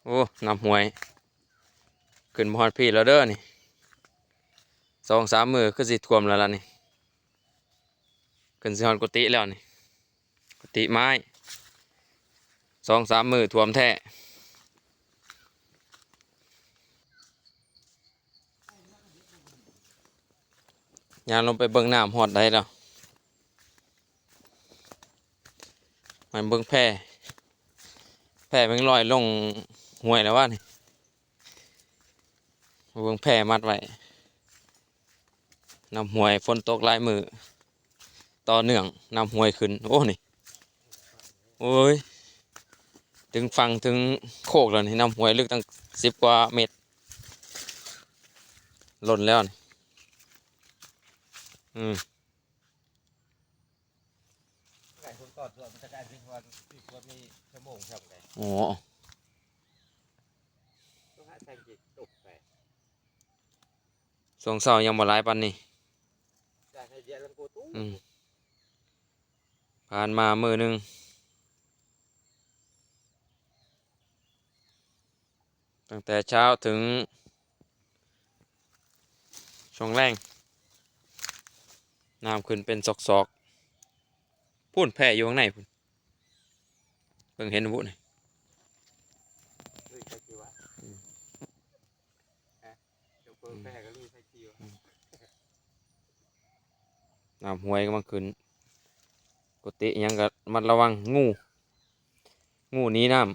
ໂອ້ ນ້ຳຫ້ວຍຂຶ້ນມາຮອດພີ້ແລ້ວເດີນີ້ ສອງສາມມື້ຄືຊິຖ້ວມແລ້ວລະນີ້ ຂຶ້ນຊິຮອດກຸຕິແລ້ວນີ້ ກຸຕິໄມ້ ສອງສາມມື້ຖ້ວມແທ້. ຍ່າງລົງໄປເບິ່ງນ້ຳຮອດໃດແລ້ວ ມາເບິ່ງແພ ແພແມ່ງລອຍລົງຫ້ວຍແລ້ວວະນີ້ ມາເບິ່ງແພມັດໄວ້ ນ້ຳຫ້ວຍ ຝົນຕົກຫຼາຍມື້ຕໍ່ເນື່ອງ ນ້ຳຫ້ວຍຂຶ້ນ ໂອ້ ນີ້ ໂອ້ຍ ເຖິງຝັ່ງເຖິງໂຄກແລ້ວນີ້ ນ້ຳຫ້ວຍເລິກຕັ້ງສິບກວ່າເມັດ ລົ້ນແລ້ວນີ້ ອືມ ໃຫ້ຄົນກອດສ່ວນມັນຈະກາຍເປັນວ່າ ຄືວ່າມີຊົ່ວໂມງຊ່ຳໃດ ໂອ້ ຕ້ອງຫາແຕ່ງຈິດຕົກໄປ ຊ່ວງເຊົ້າຍັງບໍ່ຫຼາຍປານນີ້ ຢາກໃຫ້ເດຍລຳໂກຕູ້ ອືມ ຜ່ານມາມື້ໜຶ່ງ ຕັ້ງແຕ່ເຊົ້າເຖິງຊ່ວງແລງ ນ້ຳຂຶ້ນເປັນຊອກໆ ພຸ້ນແພຢູ່ຂ້າງໃນພຸ້ນ ເບິ່ງເຫັນບໍ່ນີ້ ລຸຍໄປທີ່ວ່າ ອືມ ຮະ ເຈົ້າເປີແພກໍລຸຍໄປທີ່ວ່າ ອືມ ນ້ຳຫ້ວຍກຳລັງຂຶ້ນ ກຸຕິຫຍັງກໍລະມັດລະວັງ ງູ ງູໜີນ້ຳ